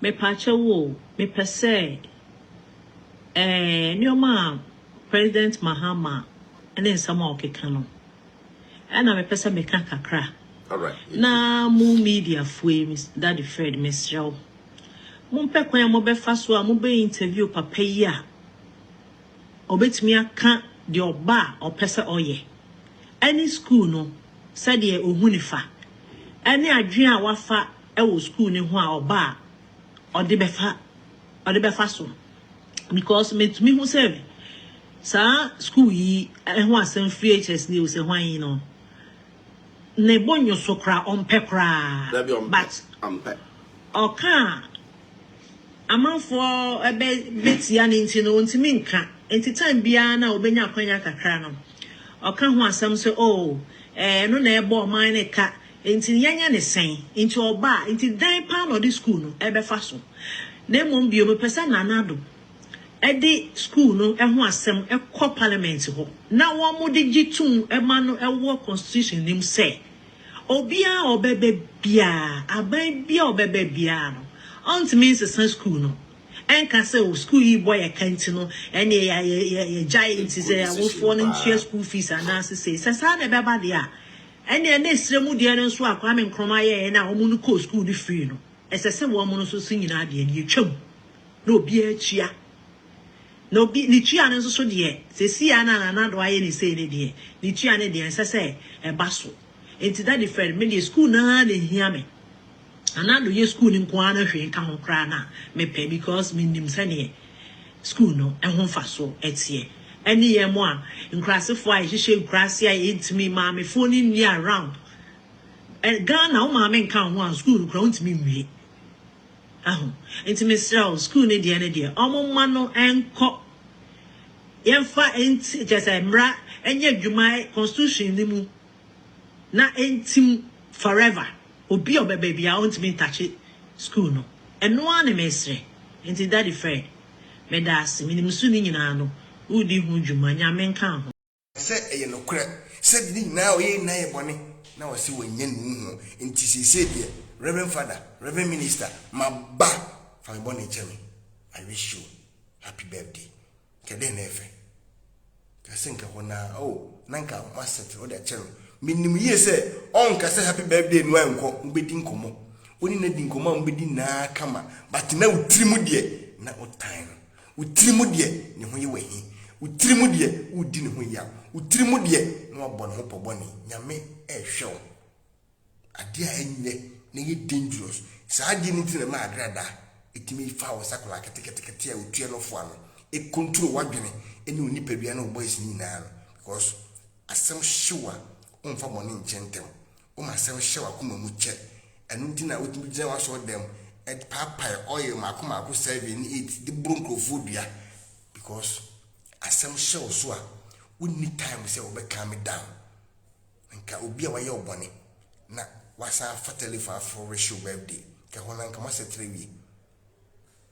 Mepaakyɛw o, mepɛ sɛ eh, nneɛma a President Mahama ne nsɛm a ɔkeka no, ɛna mepɛ sɛ meka kakra. Alright. Na mo mediafoɔ yi, Daddy Fred, mesrɛ wo, mompɛ kwan a mobɛfa so a mobɛ interview papa yi a ɔbɛtumi aka deɛ ɔba a ɔpɛ sɛ ɔyɛ, ɛne school no sɛdeɛ ɔhu ne fa, ɛne adwene a wafa ɛwɔ school ne ho a ɔba a ɔde bɛfa so, because metumi hu sɛ saa school yi ɛho asɛm, free SHS ne sɛ hwan yi no ne bɔ nyo so koraa, ɔmpɛ koraa. Dabi, ɔmpɛ. But Ɔmpɛ. ɔka a amanfoɔ ɛbɛ bɛtia ne nti no, ɔntumi nka. Nti time biara na ɔbɛnya akwanya kakra no, ɔka ho asɛm sɛ, oh, ɛɛ no na ɛbɔ ɔman ne ka, nti yɛnyɛ ne sɛn? Nti ɔba a, nti dan paa na ɔde school no ɛbɛfa so? Na mmom bio, mepɛ sɛ Nana Addo ɛde school no ɛho asɛm ɛkɔ parliament hɔ na wɔn de gye tum ɛma no ɛwɔ constitution nim sɛ obiara a ɔbɛbɛ biara, aban biara a ɔbɛbɛ biara no, ɔntumi nsesa school no, ɛnka sɛ o, school yi bɔ yɛ ka nti no, ɛne yɛ yɛ yɛ yɛgyae, nti sɛ awofoɔ no ntua school fees anaasɛ sɛ saa na ɛbɛba deɛ a, ɛne ɛne esrɛ mu deɛ no nso a Kwame Nkrumah yɛɛ na wɔn no kɔɔ school no free no, ɛsɛ sɛ wɔn no nso so nyinaa deɛ no yɛtwam na obiara tua, na obi ne tua no nso so deɛ, sɛsi a na Nana Addo ayɛ ne sei ne deɛ, ne tua ne deɛ nsɛ sɛ ɛba so. Nti Daddy Fred, me deɛ, school naa na ehia me. Nana Addo yɛ school no nko ara na hwee nka ho koraa na mepɛ, because menim sɛneɛ school no ɛho mfasoɔ ɛteɛ, ɛne yɛn mo a nkurasefoɔ a yɛhyehyɛ nkuraase a yɛntumi maamefoɔ no nni around. Ɛ Ghana, wo maame nka ho a, school no koraa wontumi nwie aho. Nti mesrɛ wo, school no deɛ no deɛ, ɔmo mma no ɛnkɔ, yɛmfa nti kyerɛ sɛ mmara ɛnyɛ adwuma constitution no mu na ɛntim forever. Obi a ɔbɛba bi a ɔntumi ntakye school no, ɛno ara na mesrɛ. Nti Daddy Fred, meda ase. Menim so ne nyinaa no wodi ho dwuma. Nyame nka ho. Sɛ ɛyɛ nokorɛ sɛ ne nyinaa ɔyɛ nyinaa yɛ bɔne na wɔsɛ wɔnyɛ ne ho, nti seesei deɛ, Reverend Father, Reverend Minister, maba, fa me bɔne kyɛ me, I wish you happy birthday. Nka dɛn na ɛfɛ ka sɛ nka hɔ naa oh, na nka moasɛte wode akyɛ no. Menim yie sɛ ɔnka sɛ happy birthday no ankɔ. Mobɛdi nkɔmmɔ, wone na di nkɔmmɔ a mobɛdi naa kama, but na wo tiri mu deɛ na wotan no, wo tiri mu deɛ ne ho yɛ wahi, wo tiri mu deɛ wodi ne ho yaw, wo tiri mu deɛ na wabɔ ne ho pɔbɔne. Nyame ɛhwɛ wo adeɛ a ɛnyɛ na ɛyɛ dangerous. Saa adeɛ no nti na ma Agrada ɛtumi fa wo nsa kola ketekete a otua no foa no, ɛcontrol w'adwene ɛne wo nipadua ne wo boys no nyinaa no, because asɛm hyew a, womfa bɔne nkyɛ ntɛm. Woma asɛm hyɛ w'akoma mu kyɛ. Ɛno nti na wotumi gyina w'asɔre dɛm paapae oil maako maako seven ne eight de boro nkurɔfoɔ dua, because asɛm hyɛ wo so a, wonni time sɛ wobɛ calm down. Nka obi a wayɛ wo bɔne na wasan afa telephone afro wish you birthday, nka hɔ na nka moasɛtere wie,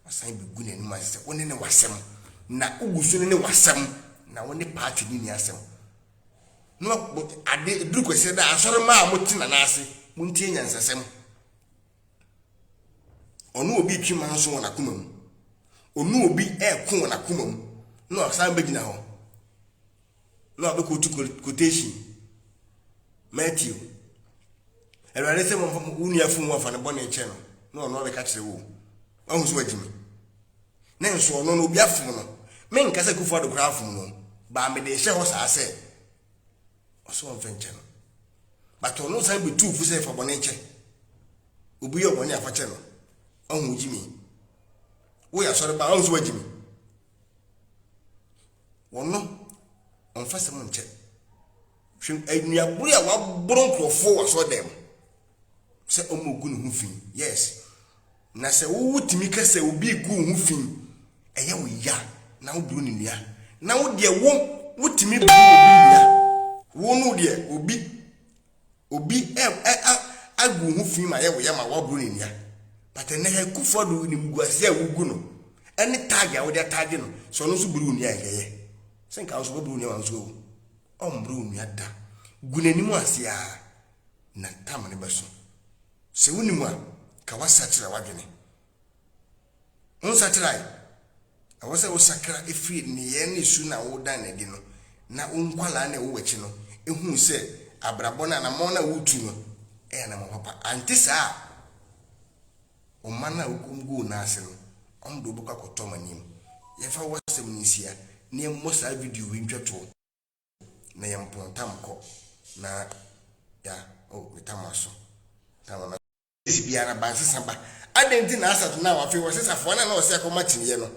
wasan bɛgu n'anim ase sɛ wo ne ne wasɛm na wogu so ne ne wasɛm na wo ne party ne ni asɛm na ade duru kwasi da asɔre maa a mote nana ase, montie nyansasɛm. Ɔno obi twi ma nso wɔ n'akoma mu, ɔno obi ɛɛko wɔ n'akoma mu na ɔsan bɛgyina hɔ na wabɛquote quotation Matthew, Awurade sɛ wo nua fom wo afa ne bɔne kyɛ no, na ɔno abɛka kyerɛ wo wahu so wagyi me ne nso ɔno no obi afom no. Menka sɛ Akufo Addo koraa afom no baa, mede hyɛ hɔ saa sɛ ɔsɛ ɔmfɛ nkyɛ no, but ɔno san bɛtuu fo sɛ fa bɔne kyɛ obi, yɛ ɔbɔne afa kyɛ no. Ɔhu gyi mi, woyɛ asɔre ba, ɔhu so wagyi mi. Wɔno ɔmfa sɛm nkyɛ. Hwɛ nnuaboro a waboro nkurɔfoɔ wɔ asɔre dɛm sɛ ɔmo gu ne ho fi. Yes, na sɛ wowo tumi ka sɛ obi gu wo ho fi, ɛyɛ wo ya na woboro ne nua, na wo deɛ wo wotumi boro obi nua, wo no deɛ obi ɛ ɛ agu wo ho fi ma yɛ wo ya ma woaboro ne nua. But ɛnɛ Akufo Addo nim gu ase a wogu no ɛne tag a wode atag no sɛ ɔno nso boro wo nua, ɛyɛ sɛ nka wo nso wobɛboro wo nua ma nso awu. Ɔmboro wo nua da, gu n'anim ase a na tam ne bɛso. Sɛ wonim a, ka wasa kyerɛ w'adwene. Wonsakyerae. Ɛwɔ sɛ wosakra firi nneyɛɛ ne su no a wodan no adi no, na wo nkwadaa no a ɛwɔ w'akyi no hu sɛ abrabɔ no, anammɔn no a woretu no yɛ anammɔn papa. Ante saa a, wo mma no a wɔgu wo nan ase no, wɔde wo bɛkɔ akɔtɔ amaneɛ mu. Yɛmfa w'asɛm no nsia na yɛmmɔ saa video wei ntwa toɔ na yɛmpɔn tam kɔ na ya, oh, me tam aso. Tam no si biara ba nsesa ba. Adɛn nti na Asat now afei wɔse safoa no a na ɔse akɔma kyiniiɛ no,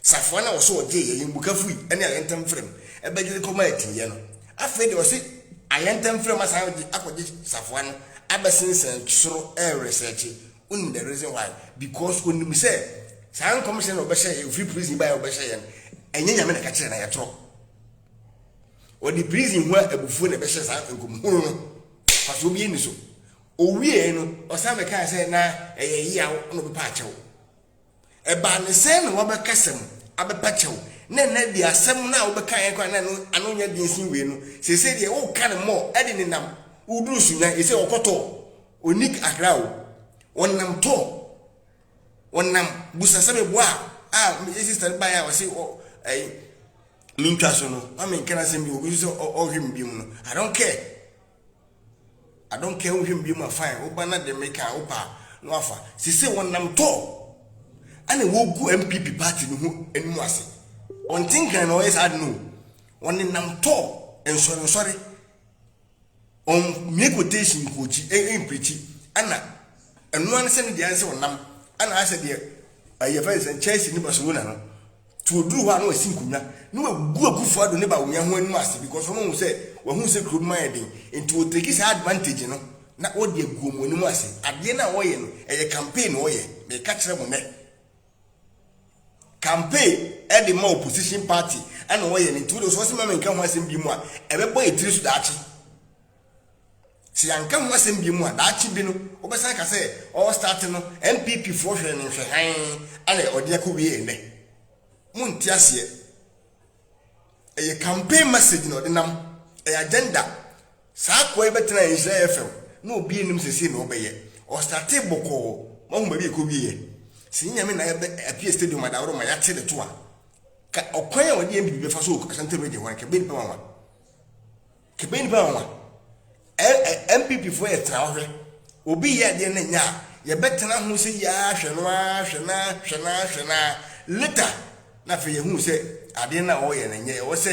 safoa no a ɔse ɔgyee yɛ yɛn bukafui ne ayɛntɛm frɛm ɛbɛgye de kɔmaa kyiniiɛ no, afei deɛ ɔse ayɛntɛm frɛm asan agye akɔgye safoa no abɛsensɛn soro ɛresɛkye. Wonim the reason why? Because onim sɛ saa nkɔmhyɛ na ɔbɛhyɛ yɛ ofiri prison baeɛ ɔbɛhyɛ yɛn ɛnyɛ Nyame na ɛka kyerɛ na yɛtorɔ. Ɔde prison ho abufuo na ɛbɛhyɛ saa nkɔmhunu no fasoɔ bi ani so. Ɔwieeɛ no, ɔsan bɛkaa sɛ na ɛyɛ yaw na ɔbɛpa akyɛw. Ɛbaa no sɛn na woabɛka sɛm abɛpa kyɛw na ɛnnɛ deɛ asɛm no a wobɛkaeɛ koraa na ɛno ano nyɛ den sen wei no, seesei deɛ woreka no more ɛde nenam, woduru Sunyani, seesei ɔkɔ tɔɔ, ɔnni Accra o, ɔnam tɔɔ, ɔnam busa sɛ meboa a, a me sister no baeɛ a ɔse ɔ ɛyi mentwa so no, ma menka n'asɛm bi, obi nso sɛ ɔhwɛ me biom no, I don't care. I don't care wohwɛ me bi mu a fine wo ba na de me ka wo pa na wafa sese wɔnam tɔ ɛna wɔgu MPP party no ho anim ase ɔnte nkran na ɔyɛ saa de no wɔnenam tɔ nsɔre nsɔre ɔmmie quotation nkɔkyi ɛmpirikyi ɛna ɛnoa ne sɛ ne deɛ sɛ ɔnam ɛna asɛ deɛ ɛyɛ fɛn sɛ Chelsea ne Barcelona no Nti ɔduruu hɔ a na wasi nkonnwa na wagu Akufo Addo ne Bawumia ho anim ase because wɔn ahu sɛ wahu sɛ kuro no mu ayɛ den nti ɔtake saa advantage no na ɔde agu wɔn anim ase. Adeɛ no a ɔyɛ no ɛyɛ campaign na ɔyɛ meka kyerɛ mo nnɛ. Campaign ɛde ma opposition party ɛna ɔyɛ no nti wode sɛ ɔsɛ ma menka ho asɛm bi mu a ɛbɛbɔ yɛ tiri so daakye. Sɛ yɛanka ho asɛm bio mu a, daakye bi no, wobɛsan aka sɛ ɔrestart no, NPP foɔ hwɛɛ no nhwɛhan ana ɔde akɔwie nnɛ. Monte aseɛ. Ɛyɛ campaign message na ɔde nam. Ɛyɛ agenda. Saa akoa yi bɛtena Nhyira FM na obi nnim sɛ sei na ɔbɛyɛ. Ɔstartee bɔkɔɔ, moahu baabi a ɛkɔwieɛ. Sɛ Nyame na yɛbɛ apue stadium adaworo ma yɛate ne to a, ka ɔkwan a ɔde NPP bɛfa so wɔ Ashanti region hɔ no, ka ɛbɛyɛ nnipa nwanwa. Kɛbɛn nipa nwanwa. NPP foɔ yɛ tena hɔ hwɛ. Obi yɛ adeɛ na nya a, yɛbɛtena ho sɛ yia hwɛ no ara hwɛ no ara hwɛ no ara hwɛ no ara. Later na afei yɛhu sɛ adeɛ no a ɔyɛ no nyɛ ɛwɔ sɛ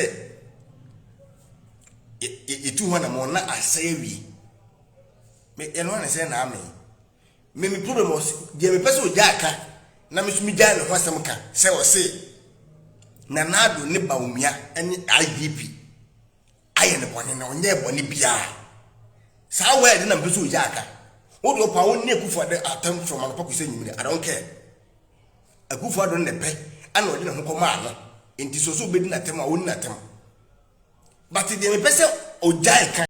yɛtu ho anamɔ na asɛe awie. Me ɛno ara na sɛ na ame. Me me problem ɔse deɛ mepɛ sɛ ɔgyaa ka na me nso megyae ne ho asɛm ka sɛ ɔse Nana Addo ne Bawumia ne IGP ayɛ no bɔne na ɔnyɛɛ bɔne biara. Saa word na mepɛ sɛ ɔgyaa ka. Wo deɛ ɔpa wo ne Akufo Addo atam from anɔpa kɔsi anwummere. I don't care. Akufo Addo ne pɛ ana ɔde ne ho kɔmaa no. Nti sɛ ɔsɛ ɔbɛdi n'atam a ɔnni n'atam. But deɛ mepɛ sɛ ɔgyae ka.